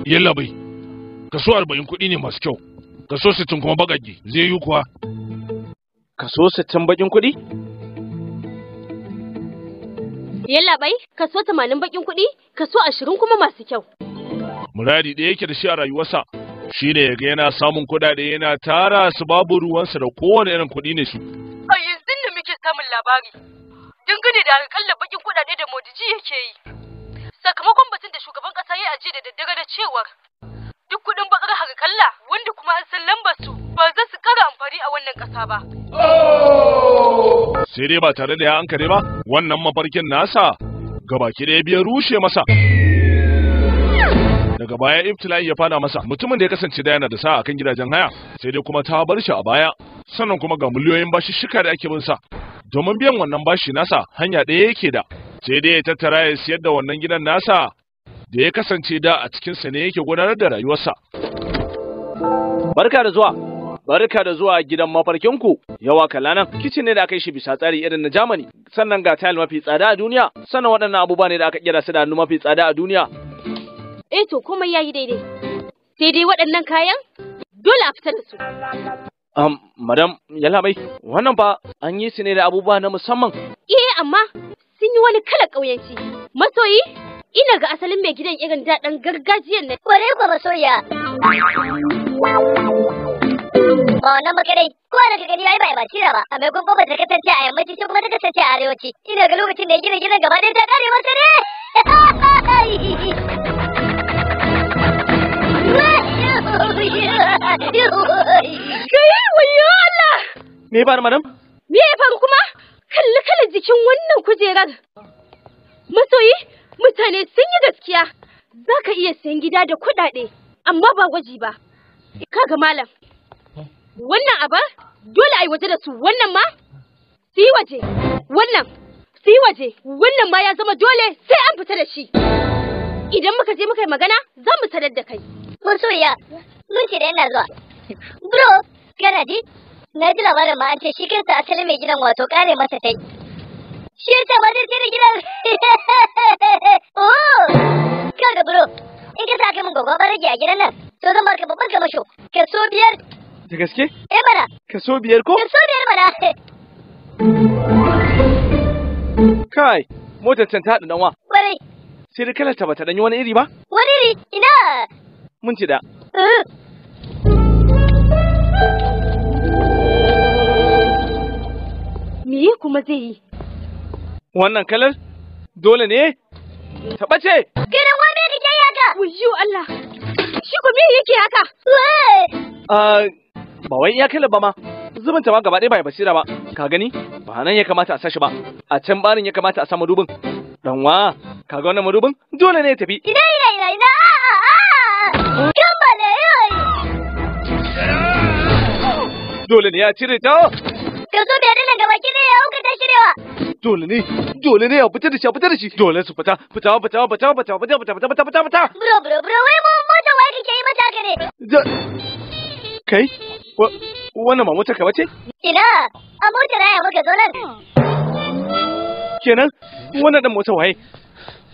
Yalla bai, kaso 40 kuɗi ne masu kyau, kaso 60 kuma baƙaƙe, zai yi kuwa? Kaso 60 baƙin kuɗi? Yalla bai, kaso 80 baƙin kuɗi, kaso 20 kuma masu kyau. Muradi ɗaya yake da shi a rayuwarsa, shi ne ya ga yana samun kuɗaɗe yana tara su babu ruwansa da kowane irin kuɗi ne su. A yanzu da muke samun labari, dangane da akalla baƙin kuɗaɗe da Modiji yake yi. Sakamakon batun da shugaban ƙasa ya ajiye da daddare da cewar duk kuɗin baƙar harkalla wanda kuma an san lambar su ba za su ƙara amfani a wannan ƙasa ba. Sai dai ba tare da ya ankare ba, wannan mafarkin nasa gabaki ɗaya biya rushe masa. Daga baya ibtila'i ya fada masa, mutumin da ya kasance da yana da sa'a akan gidajen haya, sai dai kuma ta bar shi a baya, sannan kuma ga miliyoyin bashishshika da ake bin sa. Domin biyan wannan bashi nasa hanya ɗaya yake da, sai dai ya tattara ya siyar da wannan gidan nasa da ya kasance da a cikinsa ne yake gudanar da rayuwarsa. Barka da zuwa. Barka da zuwa gidan mafarkinku. Yawa kalla nan, kicin ne da aka yi shi bisa tsari irin na Germany. Sannan ga tile mafi tsada a duniya, sannan waɗannan abubuwa ne da aka kera su da hannu mafi tsada a duniya. Eh to komai yayi daidai. Sai dai waɗannan kayan dole a fita da su. Madam, yalla bai, wannan fa an yi su ne da abubuwa na musamman. Eh amma sun yi wani kalar ƙauyanci. Masoyi, ina ga asalin mai gidan irin daɗin gargajiyan nan. Kwarai kuwa masoyiya. Ba wannan ba kadai, ko da ka gani ai ba ba tira ba, a maimakon kofar ta kasance a yammaci sai kuma ta kasance a arewaci. Ina ga lokacin da ya gina gidan gaba ɗaya ta ƙare masa ne. Kai wayo Allah! Me ya faru madam? Me ya faru kuma? Kalli kalar jikin wannan kujerar. Masoyi, mutane sun yi gaskiya. Za ka iya sayan gida da kuɗaɗe, amma ba gwaji ba. Kaga malam, wannan abar dole a yi waje da su, wannan ma su yi waje, wannan su yi waje, wannan ma ya zama dole sai an fita da shi. Idan muka je muka yi magana, za mu sanar da kai. Masoyiya, mun ce da ina zuwa. Bro, kana ji? Na ji labarin ma an ce shi kansa asalin mai gidan wato kare masa tai. Shi yasa ma zai da gidan. Oh! Kaga bro, in ka sa kai mun gwagwa rage a gidan nan, to zan baka babban kamasho, kaso 5. Da gaske? Eh mana. Kaso 5 ko? Kaso 5 mana. Kai, motar can ta haɗu ɗanwa. Kwarai. Sai dai kalar ta bata ɗanyi wani iri ba? Wani iri? Ina? Mun ci da. Me kuma zai yi? Wannan kalar dole ne ta ɓace. Gidan wani kake yi haka? Wayyo Allah! Shi ko me yake haka? Ba wai iya kalar ba ma. Zubin ta ma gaba ɗaya ba ya basira ba. Ka gani? Ba nan ya kamata a sashi ba. A can barin ya kamata a sa madubin. Ɗanwa, ka ga wannan madubin? Dole ne ya tafi. Ina ina ina ina a'a. Kammala yau. Dole ne ya cire ta. Kaso 5 ɗin nan gaba ki ya hauka ta shirewa. Dole ne, dole ne ya fita da shi, fita da shi. Dole su fita, fita, fita, fita, fita, fita, fita, fita, fita, fita, fita. Bro, bro, bro, wai mu mota wai kake yi mata haka ne? Kai, wannan ba motar ka bace? Ina, a motar haya muka zo nan. Kenan, wannan dan motar waye?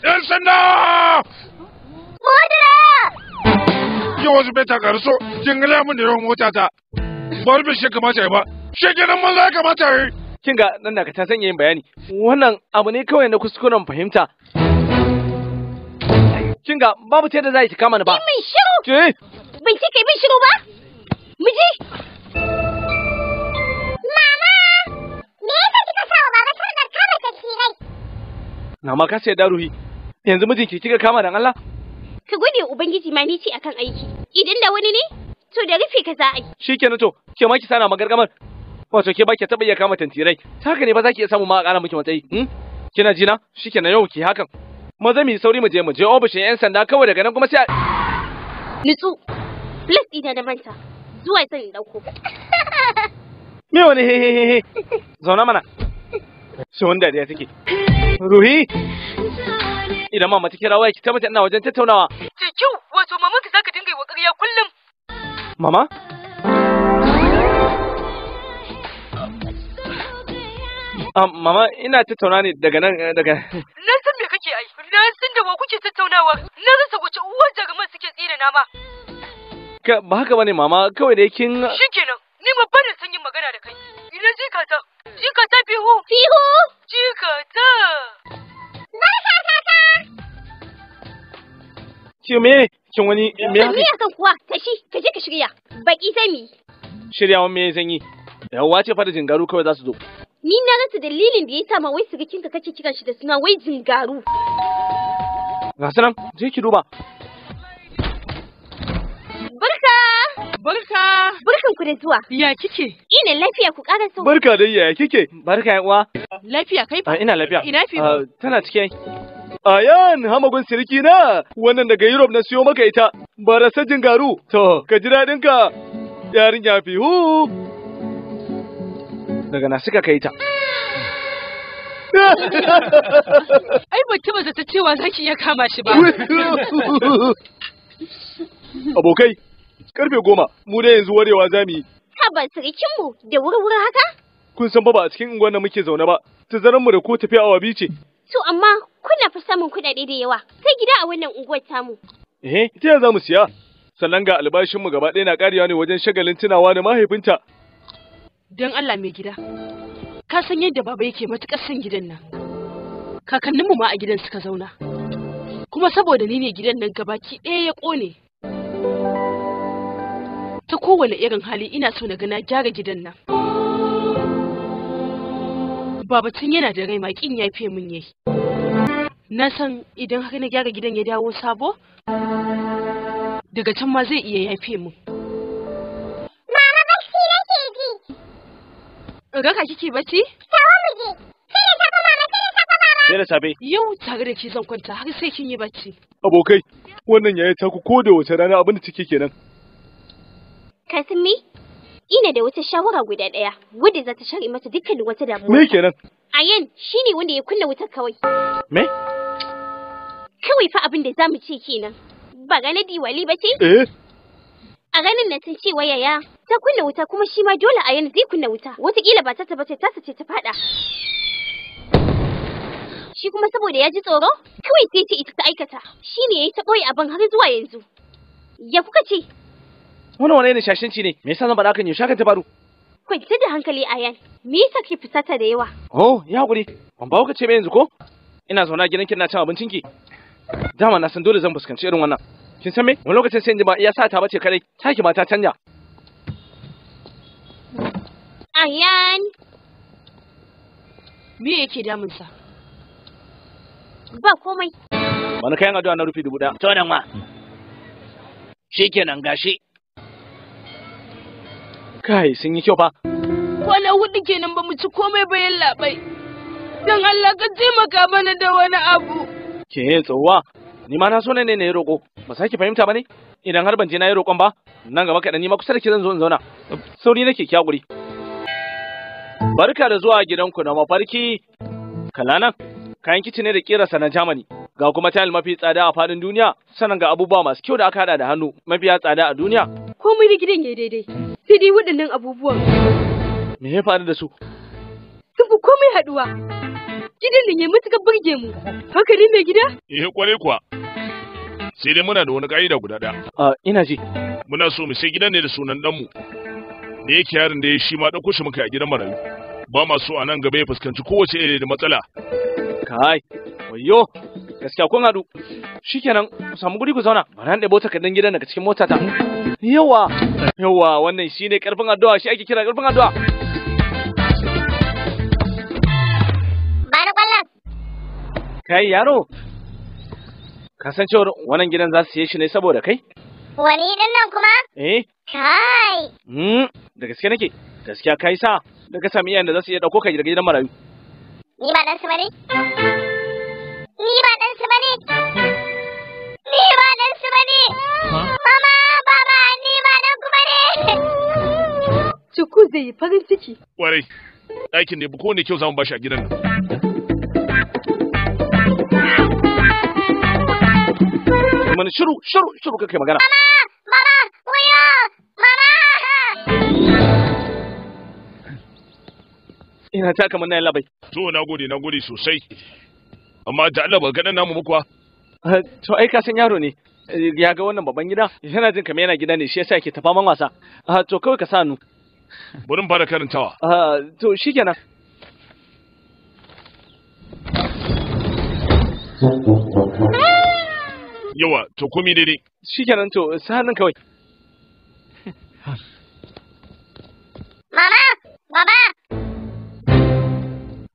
‘Yan sanda! Motar haya! Yau wasu bai takarso, jingila mun da yawan motata. Ba rufe shi kamata ya ba, shi kenan maza ya kamata ya yi. Kin ga nan da ka ta sanya yin bayani. Wannan abu ne kawai na kuskuren fahimta. Kin ga babu ta yadda za ki kama ni ba. Min shiru! Ke? Ban ce kai min shiru ba? Miji? Mama! Me yasa kika sa wa baba sarƙar kama tantirai? Na ma ka sai da ruhi. Yanzu mijinki kika kama dan Allah? Ka gode Ubangiji ma ni ce akan aiki. Idan da wani ne, to da rufe ka za a yi. Shikenan to, ke ma ki sana magargamar. Wato ke ba ki taɓa iya kama tantirai. Ta haka ne ba za ki iya samu ma a ƙara miki matsayi. Kina jina? Shikenan yau ki hakan. Maza mu yi sauri mu je ofishin 'yan sanda kawai daga nan kuma sai a... Nutsu. Plus ɗina da manta. Zuwa zan in ɗauko. Me wani he he he he. Zauna mana. Sai wani dariya take. Ruhi! Idan mama ta kira waya ki tabbata ina wajen tattaunawa. Ce kyau, wato mamanka zaka dinga yi wa ƙarya kullum. Mama? Mama ina tattauna ne daga nan daga Na san me kake ai. Na san da wa kuke tattaunawa. tsinanawar. Na rasa wace uwar jaruman suke tsinana ma. Ba haka bane mama, kawai dai kin Shikenan, ni ma bana son yin magana da kai. Ina jikata? Jikata Fihu. Fihu. Jikata. Barka kaka. Ki me? Kin wani me haka? Me hakan kuwa? Tashi, ka je ka shirya. Baki zami. Shiryawan me zan yi? Yawwa ce fa da jingaru kawai za su zo. Ni na rasa dalilin da ya sa ma wai sirikinka kake kiran shi da suna wai jingaru. Ga su nan, je ki duba. Barka! Barka! Barkan ku da zuwa. Ya kike? Ina lafiya ku ƙara so. Barka dai yaya kike? Barka yan uwa. Lafiya kai fa? Ina lafiya. Ina fi? Tana cikin. Ayan, hamagun siriki na, wannan daga Europe na siyo maka ita. Barasa jingaru. To, ka ji daɗin ka. Yarinya Fihu. Daga na suka kai ta. Ai ban taba zata cewa zaki iya kama shi ba. Abokai, 10:00 mu dai yanzu warewa zamu yi. Haba sirikinmu da wuri-wuri haka? Kun san ba a cikin unguwar da muke zaune ba. Tazaran mu da ko tafiya awa 2 ce. To amma kuna fi samun kuɗaɗe da yawa. Sai gida a wannan unguwar tamu. Eh, ta yaya za mu siya? Sannan ga albashinmu gaba ɗaya na ƙarewa ne wajen shagalin tunawa da mahaifinta. Don Allah mai gida, ka san yadda baba yake matuƙar son gidan nan. Kakanninmu ma a gidan suka zauna. Kuma saboda ni ne gidan nan gabaki ɗaya ya ƙone. Ta kowane irin hali ina so na ga na gyara gidan nan. Baba tun yana da rai ma ƙin yafe min yayi. Na san idan har na gyara gidan ya dawo sabo, daga can ma zai iya yafe min. Mama bacci nake ji. Raka kike bacci? Tawo mu je. Sai da safe mama, sai da safe baba. Sai da safe. Yau tare da ke zan kwanta har sai kin yi bacci. Abokai, wannan yaya ta ku ko da wace rana abin da take kenan. Ka san me? Ina da wata shawara guda ɗaya wadda za ta share mata dukkanin wata damuwa. Me kenan? Ayan shine wanda ya kunna wutar kawai. Me? Kawai fa abin da zamu ce kenan. Ba ranar Diwali ba ce? Eh. A ranar na san cewa yaya ta kunna wuta kuma shi ma dole Ayan zai kunna wuta. Wataƙila ba ta bace tasa ce ta faɗa. Shi kuma saboda ya ji tsoro, kawai sai ce ita ta aikata. Shi ne ya yi ta ɓoye abin har zuwa yanzu. Ya kuka ce? Wannan wani irin shashanci ne? Me yasa zan faɗa hakan yaushe hakan ta faru? Kwanta da hankali Ayan. Me yasa kake fusata da yawa? Oh, ya hakuri. Ban ba ka ce ba yanzu ko? Ina zaune a gidan ki ina cin abincin ki. Dama na san dole zan fuskanci irin wannan. Kin san me? Wani lokacin sai in ji ba iya sa ta bace kadai. Taki ma ta canja. Ayan. Me yake damunsa? Ba komai. Wani kayan addu'a na rufi 1000. To nan ma. Shikenan gashi. Kai sun yi kyau fa. Kwana 4 kenan ba mu ci komai ba yallaɓai. Don Allah ka taimaka mana da wani abu. Ke tsohuwa, ni ma na so ne na yi roƙo. Ba sa ki fahimta ba ne? Idan har ban je na yi roƙon ba, nan gaba kaɗan ni ma kusa da ke zan zo in zauna. Sauri nake ki haƙuri. Barka da zuwa gidanku na mafarki. Kala nan, kayan kicin ne da ƙirarsa na Germany. Ga kuma tayil mafi tsada a faɗin duniya, sannan ga abubuwa masu kyau da aka haɗa da hannu mafiya tsada a duniya. Komai da gidan ya daidai, sai dai waɗannan abubuwan. Me ya faru da su? Sun fi komai haɗuwa. Gidan nan ya matuƙar burge mu. Haka ne mai gida? Eh kwarai kuwa. Sai dai muna da wani ƙa'ida guda ɗaya. Ina ji. Muna so mu sai gidan ne da sunan ɗanmu. Da yake yaron da ya shi ma ɗauko shi muka a gidan marayu. Ba ma so a nan gaba ya fuskanci kowace iri da matsala. Kai, wayyo, gaskiya kun haɗu. Shikenan, ku samu guri ku zauna. Bari an ɗebo takardun gidan daga cikin motata. Yawa, yawa, wannan shine ƙarfin addu'a, shi ake kira ƙarfin addu'a. Ba ni ƙwallon. Kai yaro, ka san cewar wannan gidan za su siye shi ne saboda kai? Wani ɗin nan kuma? Eh. Kai. Da gaske nake, gaskiya kai sa da ka sami iyayen da za su iya ɗauko ka daga gidan marayu. Ni ba ɗansu ba ne? Ni ba ɗansu ba ne? Ni ba ɗansu ba ne? Mama, baba, ni ba ɗanku ba ne? Cuku zai yi farin ciki. Kwarai, ɗakin da ya fi kowane kyau za mu bashi a gidan nan. Mana shiru, shiru, shiru kake magana. Mama, baba, wayo, mama. Ina ta kamar na labai. To na gode, na gode sosai. Amma da Allah ba ga dan namu ba kuwa. To ai ka san yaro ne. Ya ga wannan babban gida, yana jin kamar yana gida ne, shi yasa yake ta faman wasa. To kawai ka sa hannu. Bari mu fara karantawa. To shikenan. Yawa, to komi daidai. Shikenan, to sa hannun kawai. Mama, baba.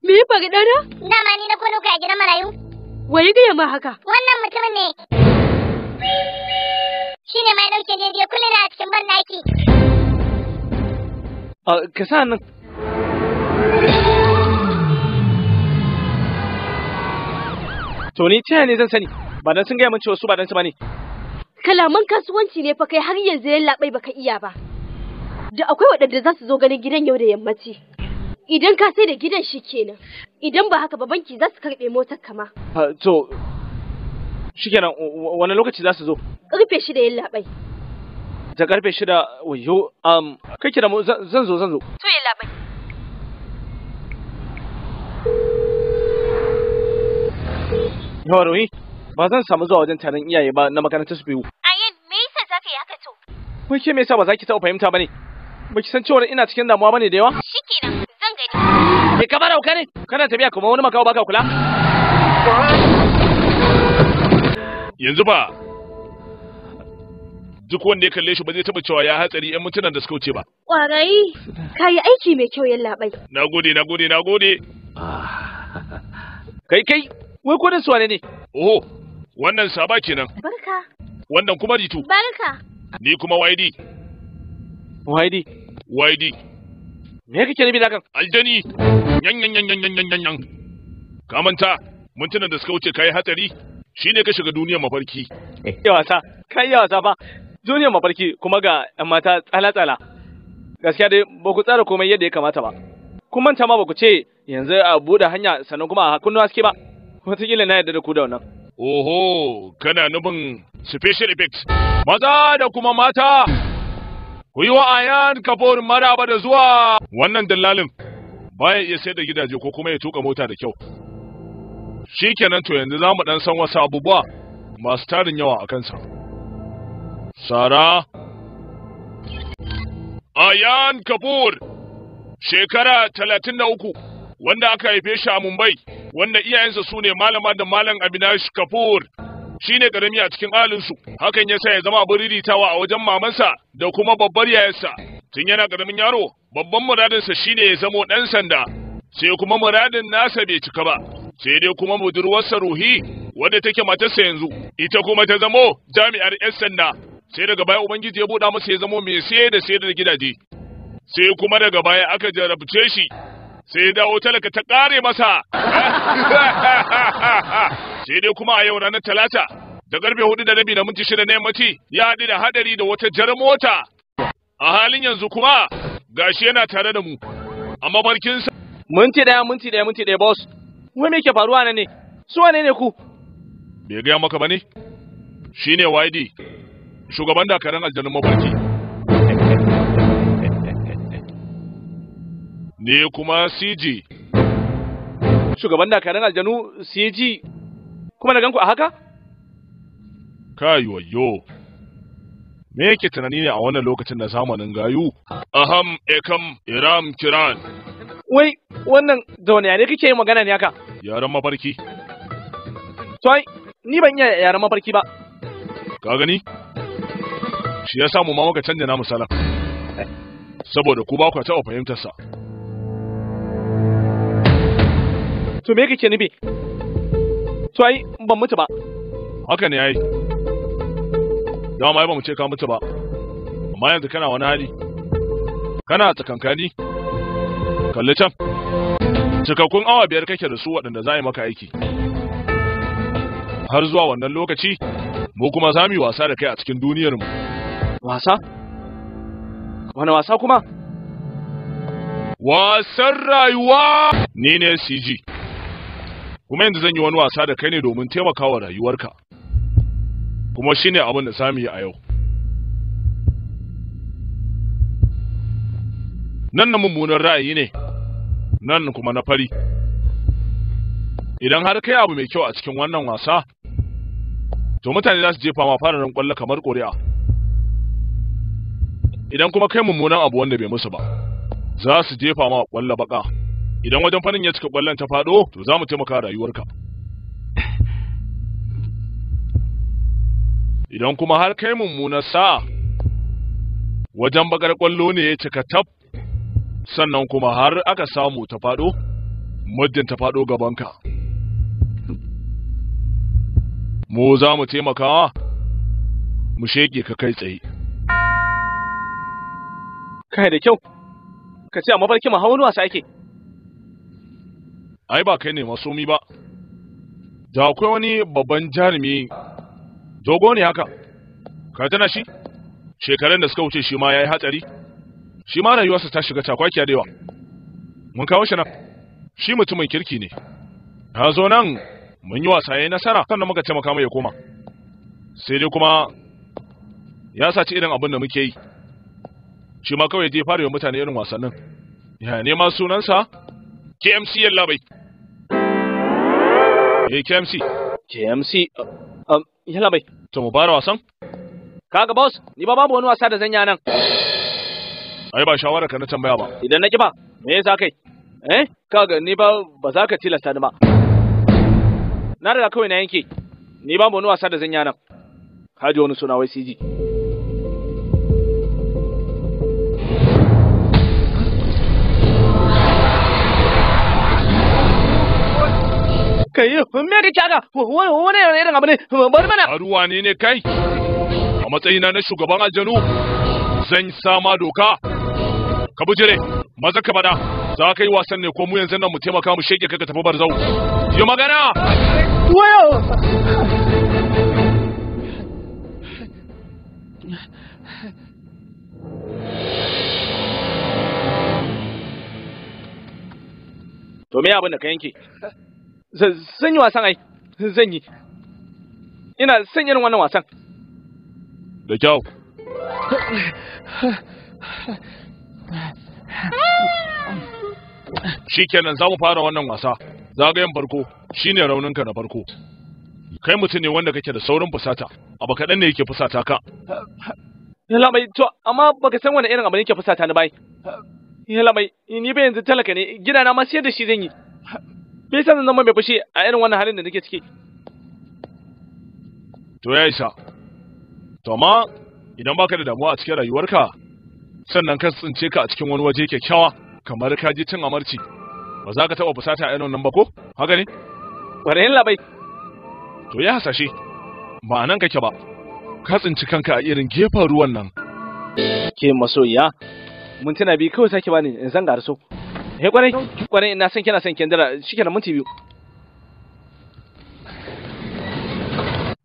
Me ya faru, ɗana? Dama ni na kono kai a gidan marayu. Waye gaya ma haka? Wannan mutumin ne. Shi ne mai ɗauke daidai kullum a cikin banɗaki. Ka sa hannun. To ni ta ne zan sani? Ba dan sun gaya min cewa su ba dan su bane. Kalaman kasuwanci ne fa kai har yanzu yallaɓai baka iya ba. Da akwai waɗanda za su zo ganin gidan yau da yammaci. Idan ka sai da gidan shi kenan. Idan ba haka ba banki za su karɓe motar kama. To shikenan, wani lokaci za su zo? 6:00 yallaɓai. Ta 6:00, wayo, kai kira mu, zan zo zan zo. To yallaɓai. Yawa Rohi, ba zan samu zuwa wajen taron iyaye ba na makarantar su biyu. Ayin, me yasa za ka yi haka to? Wai ke me yasa ba za ki taɓa fahimta ba ne? Ba ki san cewa ina cikin damuwa ba ne da yawa? Shikenan, zan gani. Ke ka bara ne? Kana tafiya kuma wani makawo baka kula? Yanzu ba duk wanda ya kalle shi ba zai taɓa cewa ya hatsari 'yan mintuna da suka wuce ba. Ƙwarai, ka yi aiki mai kyau yallaɓai. Nagode, nagode, nagode. Kai kai, wai ko da su wane ne? Oho, wannan Saba kenan. Barka. Wannan kuma Ritu. Barka. Ni kuma YD. YD. YD. Me kake nufi da kan? Aljani. Yan yan yan yan yan yan yan. Ka manta, mintunan da suka wuce kai hatsari, shine ka shiga duniyar mafarki. Iya wasa, kai iya wasa fa. Duniyar mafarki kuma ga ƴan mata tsala-tsala. Gaskiya dai ba ku tsara komai yadda ya kamata ba. Kun manta ma ba ku ce yanzu a buɗe hanya sannan kuma a kunnu haske ba. Wataƙila na yarda da ku da wannan. Oho, kana nufin special effects. Maza da kuma mata, ku yi wa Ayan Kapoor maraba da zuwa. Wannan dillalin baya iya sayar da gidaje ko kuma ya tuka mota da kyau. Shikenan, to yanzu za mu ɗan san wasu abubuwa masu tarin yawa a kansa. Sara Ayan Kapoor, shekara 33, wanda aka haife shi a Mumbai, wanda iyayensa su ne Malama da Malam Abinash Kapoor. Shi ne ƙarami a cikin ahalinsu, hakan ya sa ya zama abin riritawa a wajen mamansa da kuma babbar yayarsa. Tun yana ƙaramin yaro, babban muradinsa shine ya zamo ɗan sanda, sai kuma muradin nasa bai cika ba. Sai dai kuma budurwarsa Ruhi, wadda take matarsa yanzu, ita kuma ta zamo jami'ar 'yan sanda. Sai daga baya Ubangiji ya buɗa masa ya zamo mai sayar da sayar da gidaje. Sai kuma daga baya aka jarabce shi, sai ya dawo talaka ta ƙare masa. Sai dai kuma a yau ranar Talata, da 4:30 na yammaci, ya haɗu da hadari da wata jar mota. A halin yanzu kuma gashi yana tare da mu a mafarkinsa. Minti ɗaya, minti ɗaya, minti ɗaya, boss. Wai me ke faruwa nan ne? Su wane ne ku? Bai gaya maka ba ne? Shi ne YD, shugaban dakarun aljanun mafarki. Ne kuma CG. Shugaban dakarun aljanu CG. Kuma na ganku a haka? Kai wayo. Me yake tunani ne a wannan lokacin na zamanin gayu? Aham ekam iram kiran. Wai wannan da wani yare kake yin magana ne haka? Yaren mafarki. To ai ni ban iya yaren mafarki ba. Ka gani? Shi ya samu ma muka canja namu salon. Saboda ku ba ku taɓa fahimtar sa. To me kake nufi? To ai ban mutu ba. Haka ne ai. Dama ai ba mu ce ka mutu ba. Amma yanzu kana wani hali. Kana tsakankani. Kalli can. Cikakkun awa 5 kake da su waɗanda za a yi maka aiki. Har zuwa wannan lokaci, mu kuma za mu yi wasa da kai a cikin duniyarmu. Wasa? Wani wasa kuma? Wasan rayuwa! Ni ne CG. Kuma yanzu zan yi wani wasa da kai ne domin taimakawa rayuwarka. Kuma shine abin da za mu yi a yau. Nan na mummunan ra'ayi ne, nan kuma na fari. Idan har kai abu mai kyau a cikin wannan wasa, To mutane za su jefa ma fararen kwallo kamar ƙuri'a. Idan kuma kai mummunan abu wanda bai musu ba, za su jefa ma kwallo baka. Idan wajen farin ya cika kwallon ta faɗo, to za mu taimaka rayuwarka. Idan kuma har kai mummunan sa'a, wajen bakar kwallo ne ya cika tab, sannan kuma har aka samu ta faɗo, muddin ta faɗo gabanka. Mu za mu taimaka mu sheke ka kai tsaye. Kai da kyau, ka ce a mafarki ma hawan wasa ake. Ai ba kai ne masomi ba. Da akwai wani babban jarumi dogo ne haka. Ka tana shi? Shekarun da suka wuce shi ma ya yi hatsari. Shi ma rayuwarsa ta shiga cakwakiya da yawa. Mun kawo shi nan. Shi mutumin kirki ne. Ya zo nan mun yi wasa yayi nasara sannan muka taimaka mai ya koma. Sai dai kuma ya saci irin abin da muke yi. Shi ma kawai je fara yi mutane irin wasannin. Ya nema sunansa? KMC Yallabai. Eh KMC. KMC Yallabai. To mu fara wasan? Kaga boss, ni ba babu wani wasa da zan yi nan. Ai ba shawara ka na tambaya ba. Idan na ki ba, me yasa kai? Eh, kaga ni ba ba za ka tilasta ni ba. Na riga kawai na yanke. Ni babu wani wasa da zan yi nan. Ka ji wani suna wai CG. Kai, me kake haka? Wani irin abu ne? Bari mana. Haruwa ne ne kai? A matsayina na shugaban aljanu, zan sama doka. Ka bujire, maza ka bada. Za ka yi wasan ne ko mu yanzu nan mu taimaka mu sheke ka tafi barzau. Yi magana! Wayo! To me abin da ka yanke? Zan yi wasan ai, zan yi. Ina son irin wannan wasan. Da kyau. Shikenan za mu fara wannan wasa. Zagayen farko shine rauninka na farko. Kai mutum ne wanda kake da saurin fusata. Abu kaɗan ne yake fusata ka. Yalla bai, to amma baka san wani irin abu ne yake fusata ni bai. Yalla bai, ni ba yanzu talaka ne, gidana ma sayar da shi zan yi. Me yasa zan zama mai fushi a irin wannan halin da nake ciki? To ya isa. To amma idan baka da damuwa a cikin rayuwarka, sannan ka tsince ka a cikin wani waje kyakkyawa kamar ka ji cin amarci, ba za ka taɓa fusata a irin nan ba ko? Haka ne? Ƙwarai labai. To ya hasashe, ba a nan kake ba. Ka tsinci kanka a irin gefen ruwan nan. Ke masoyiya, mintuna biyu kawai sake bani in zan garaso. He kwarai, kwarai ina son kina son kendira, shikenan minti biyu.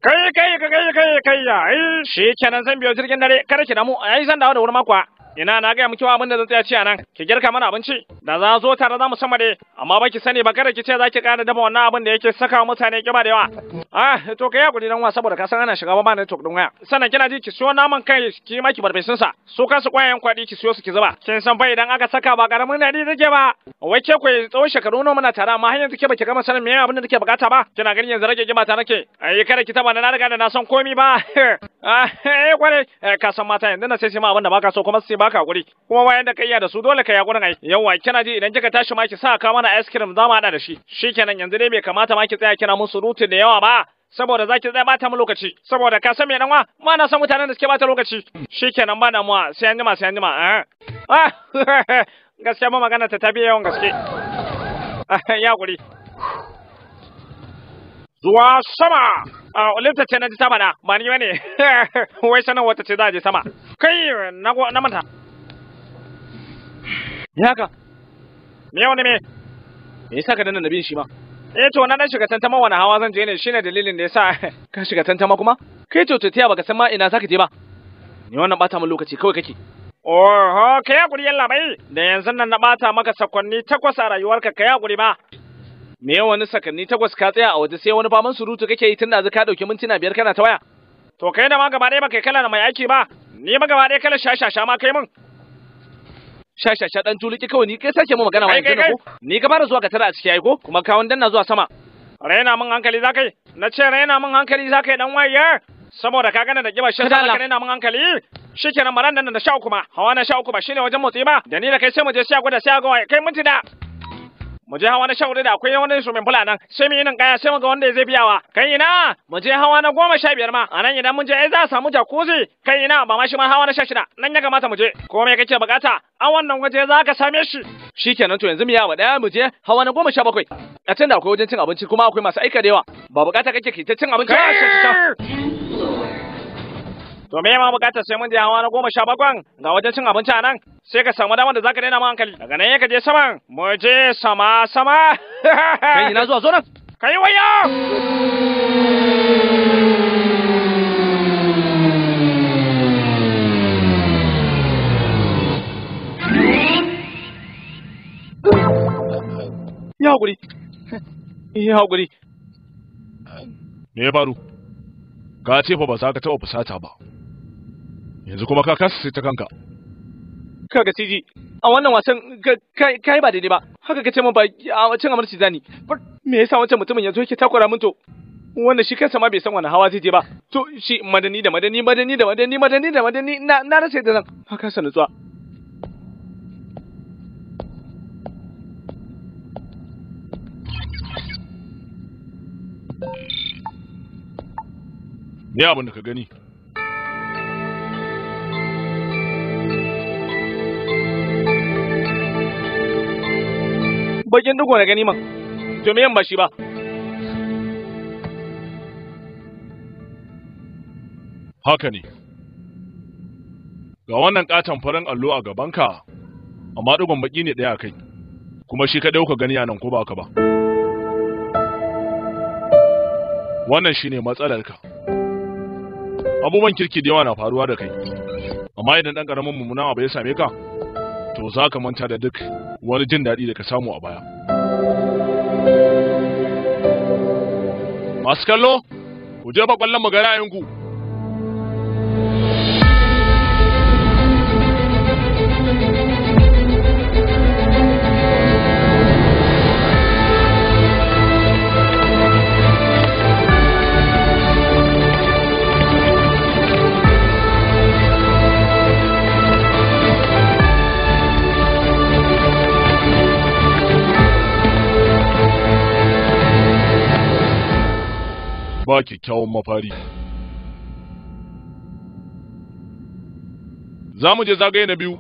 Kai kai kai kai kai ya, ai shikenan zan biyo jirgin dare, kada ki damu, ai zan dawo da wuri makwa. Ina na ga miki wa abin da zan tsaya ci a nan, ki girka mana abinci, da za zo tare za mu sama dai, amma ba ki sani ba kada ki ce za ki ƙara dafa wannan abin da yake saka mutane kiba da yawa. Ah, to kai hakuri dan wa saboda ka san ana shiga ba network din waya. Sannan kina ji ki siyo naman kai ki ma ki barbesun sa, su kansu kwayayen kwaɗi ki siyo su ki zuba. Kin san fa idan aka saka ba karamin daɗi take ba. Wai ke koyi tsawon shekaru nawa muna tare amma har yanzu ke baki gama sanin me abin da take bukata ba. Kina ganin yanzu rage kiba ta nake. Ai kada ki taba na riga da na san komi ba. Ah, eh kwarai, ka san mata yanzu na sai sai ma abin da baka so kuma sai baka hakuri. Kuma bayan da ka iya da su dole ka yi hakurin ai. Yawwa kina ji idan kika tashi ma ki sa ka mana ice cream za mu hada da shi. Shikenan yanzu dai bai kamata ma ki tsaya kina mun surutu da yawa ba. Saboda zaki tsaya bata mu lokaci. Saboda ka san me dan wa? Ma na san mutanen da suke bata lokaci. Shikenan ba damuwa sai an jima sai an jima. Ah. Gaskiya ba magana ta tafi yawan gaske. Ya hakuri. Zuwa sama. A Olympia ce na ji sama na, ba ni bane. Wai sanan wata ce za a je sama. Kai na na manta. Me haka? Me wani me? Me yasa ka danna nabin shi ma? Eh to na dan shiga tantama wani hawa zan je ne shine dalilin da yasa ka shiga tantama kuma? Kai to tafiya baka san ma ina zaka je ba. Ni wannan bata min lokaci kawai kake. Oho, kai hakuri yalla bai. Da yanzu nan na bata maka sakonni 8 a rayuwarka kai hakuri ba. Me wani sakanni 8 ka tsaya a waje sai wani faman surutu kake yi tun da ka dauki mintuna 5 kana ta waya. To kai da ma gaba ɗaya baka kala na mai aiki ba. Ni ma gaba ɗaya kala shashasha ma kai mun. Shashasha dan tuliki kawai ni kai sake mu magana ma yanzu ko? Ni ka fara zuwa ka tara a ciki ai ko? Kuma kawon danna zuwa sama. Raina min hankali za kai? Na ce raina min hankali za kai dan waye? Saboda ka gana da kiba shi za ka raina min hankali? Shikenan baran nan da 13 ma. Hawa na 13 ba shine wajen motsi ba. Da ni da kai sai mu je sai a gwada sai a ga waye. Kai minti da. Mu je hawa na 14 da akwai wani swimming pool a nan. Sai mu yi nan kaya sai mu ga wanda zai biyawa. Kai ina? Mu je hawa na 15 ma. A nan idan mun je ai za a samu jacuzzi. Kai ina ba ma shi ma hawa na 16. Nan ya kamata mu je. Ko me kake bukata? A wannan waje za ka same shi. Shikenan to yanzu mu yawa daya mu je hawa na 17. A can da akwai wajen cin abinci kuma akwai masu aika da yawa. Ba bukata kake ki ta cin abinci ba. To me ma bukatar sai mun je hawa na 17 ga wajen cin abinci a nan sai ka samu damar da zaka daina ma hankali. Daga nan ka je saman mu je sama sama. Kai ina zuwa zo nan. Kai wayo. Ya hakuri. Ya hakuri. Me ya faru? Ka ce fa ba za ka taɓa fusata ba. Yanzu kuma ka kasa sai ta kanka. Kaga CG, a wannan wasan kai ba daidai ba. Haka ka ce min ba a cin amarci zani. Me yasa wancan mutumin yanzu yake takura min to? Wanda shi kansa ma bai san wani hawa zai je ba. To shi madani da madani madani da madani madani da madani na rasa yadda zan. Ka kasa nutsuwa. Me abin da ka gani? Bakin digo na gani man. To me yan ba shi ba? Haka ne. Ga wannan katon farin allo a gabanka, amma digon baki ne ɗaya a kai. Kuma shi kaɗai kuka gani a nan ko ba ka ba. Wannan shine matsalarka. Abubuwan kirki da yawa na faruwa da kai. Amma idan ɗan ƙaramin mummunan abu ya same ka, to za ka manta da duk wani jin daɗi da ka samu a baya. Masu kallo, ku jefa ƙwallon mu ga ra'ayinku. Ba kyakkyawan mafari. Za mu je zagaye na biyu.